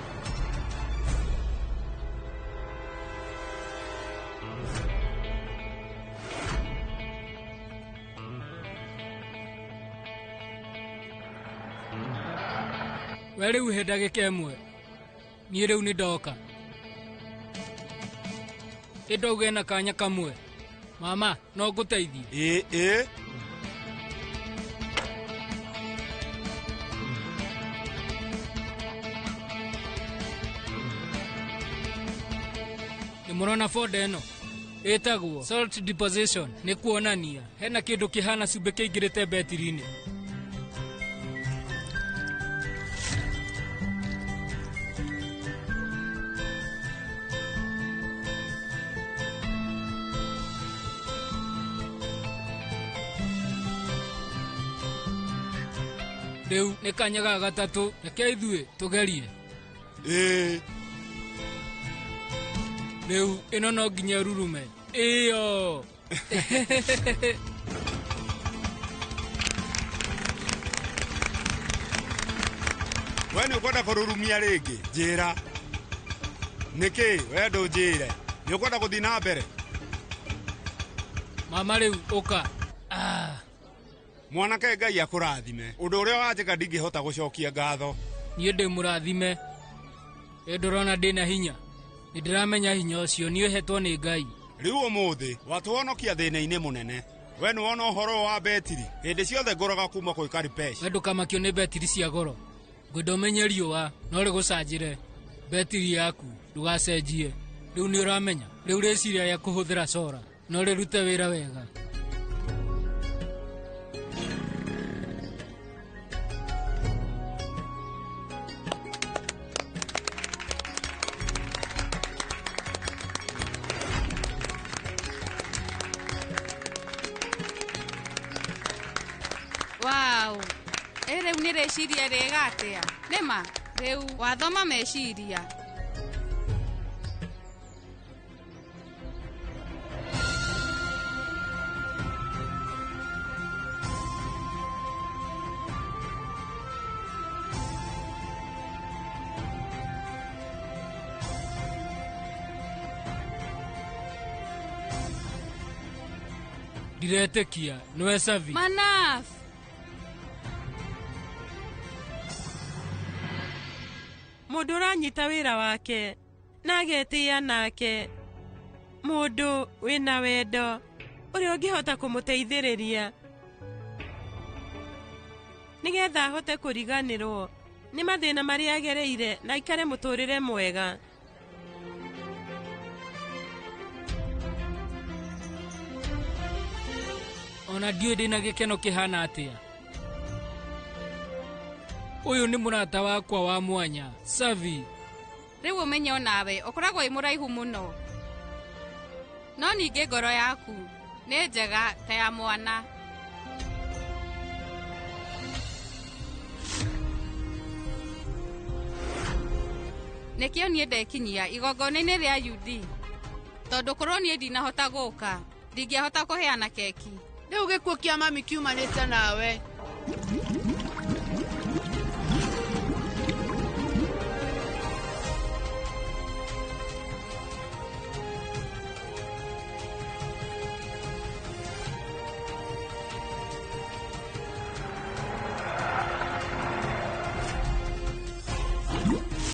We rĩu he ndagĩka ĩmwe, niĩ rĩu nĩ ndoka. Ĩndauge na kanya kamwe. Mama, no ngũteithie? Ĩĩ, ĩĩ. Nĩ mũrona boda ĩno ĩtagwo salt deposition, nĩ kuonania hena kĩndũ kĩhana cumbĩ kĩingĩrĩte betiri-inĩ. Rĩu nĩ kanya ga gatatũ, reke ithuĩ tũgerie. Ĩĩ. Rĩu ĩno no nginya ĩrurume ĩyo. We nĩ ũkwenda kũrurumia rĩngĩ? Njĩra nĩkĩ we ndũnjĩre nĩ ũkwenda gũthiĩ na mbere. Mama, rĩu ũka. Mwanake, Ngai akũrathime. Ũndũ ũrĩa wanjĩka ndingĩhota gũcokia ngatho. Niĩ ndĩ mũrathime. Ĩ ndũrona ndĩna hinya? Nĩ ndĩramenya hinya ũcio nĩ ũhetwo nĩ Ngai. Rĩu ũmũthĩ watũhonokia thĩna-inĩ mũnene. We nĩ wona ũhoro ũyũ wa betiri? Hĩndĩ ciothe ngũraga kuma kwĩ Karipesh. We ndũkamakio nĩ betiri cia goro. Ngwenda ũmenye riũa no rĩgũcanjĩre betiri yaku, ndũgacenjie. Rĩu nĩ ũramenya, rĩu rĩciria rĩa kũhũthĩra cora no rĩrute wĩra wega. Wow. Ĩ rĩu nĩ rĩciria rĩega atĩa? Nĩma, rĩu wathoma meciria. Ndiretĩkia, nĩwe Savi. Manaf. Mũndũ ũranyita wĩra wake na agetĩĩa nake, mũndũ wĩna wendo ũrĩa ũngĩhota kũmũteithĩrĩria nĩgetha ahote kũriganĩrwo nĩ mathĩna marĩa agereire na aikare mũtũrĩre mwega. Ona ndiũĩ ndĩna gĩkeno kĩhana atĩa. Ũyũ nĩ mũrata wakwa wa mwanya, Savi. Rĩu ũmenye onawe ũkoragwo wĩ mũraihu mũno, no ningĩ ngoro yaku nĩ njega ta ya mwana. Nĩkĩo niĩ ndekinyia igongona-inĩ rĩa UD, tondũ korwo niĩ ndinahota gũka ndingĩahota kũheana keki. Rĩu gĩkuũ kĩa mami kiumanĩte nawe.